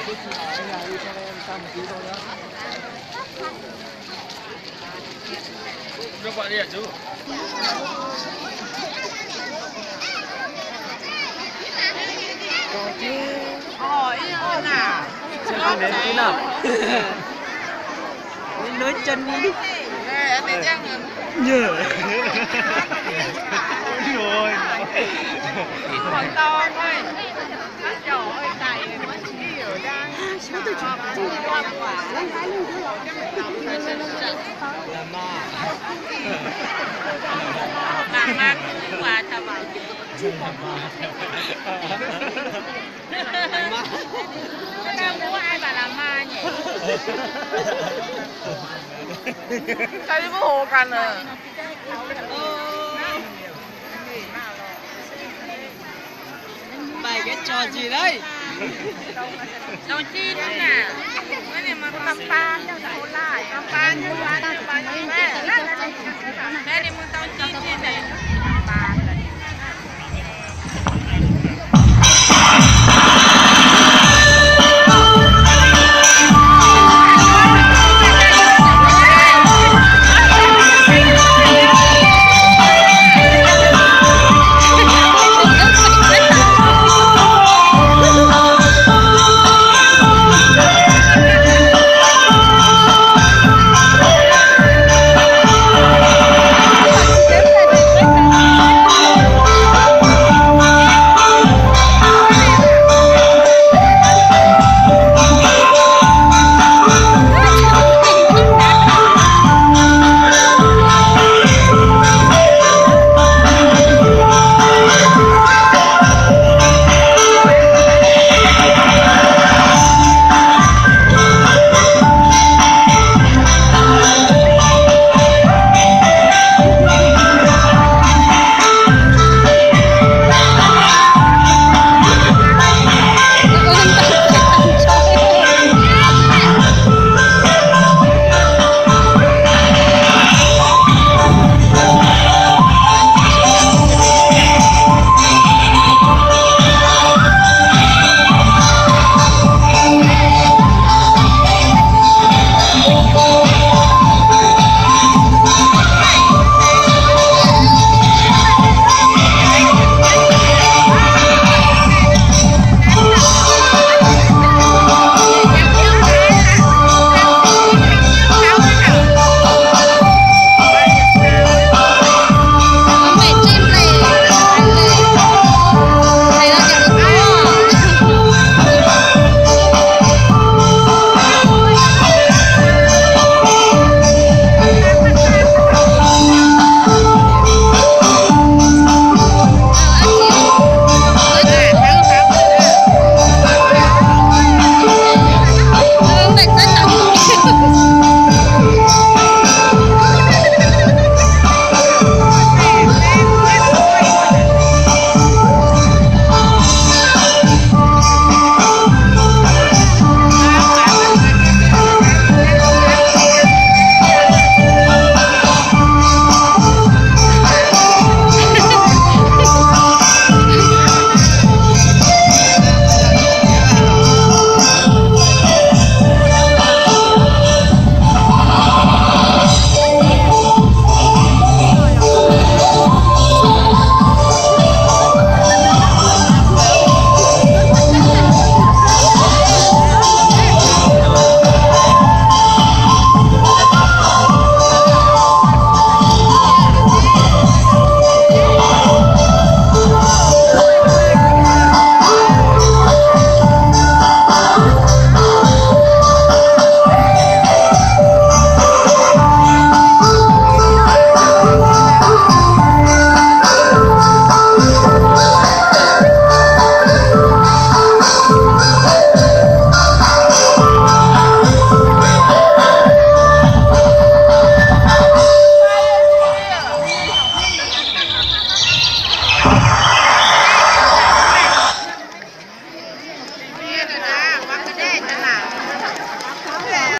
Oj, ib oj na. Oj, ib oj na. Lub chân đi. Ê, anh đi chăng? Nhờ. Ôi, ôi. Còn to thôi. Nó trổ hơi dày. Lam ma. Lam ma, lam ma, lam ma. Lam ma. Lam ma. Lam ma. Sao đi có hổ cành à? Bảy cái trò gì đấy? Tau ci no na. Tau pa, tau pa, tau pa. Bé đi mua tau ci ci này.